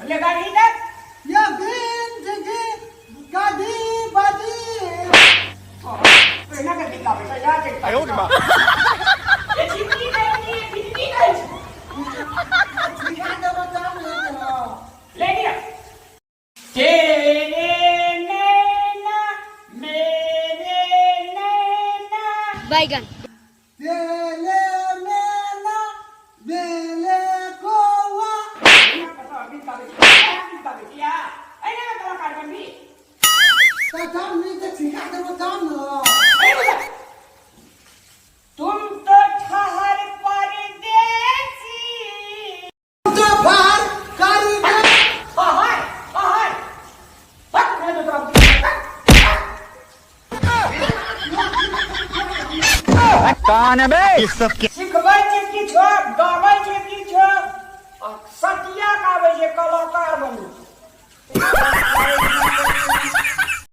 ले गाड़ी दे। या बीन जिगी गाड़ी बाजी। एना के गीत गाबै छै यार के। 哎呦我的妈！ ए छिपकी कहै छी, छिपकी कहै छी। सिखा देबो तब ने हेतै। ले लिया। तेरे नैना मेरे नैना। बैगन। तेले मेला बेले कोवा। एना कतऽ गीत गाबै छी, एना गीत गाबै छी, आ एना के कलाकार बनबी। तऽ तब नीक से सिखा देबो तब ने। तुम तो ठहर परदेसी। तो भार कारीगर। ठहर ठहर हट, मैं तो तोरा। कौन है बे ये सब क्या? सिखबै छै किछो, गाबै छै किछो आ सतिया गाबै छै, कलाकार बनी।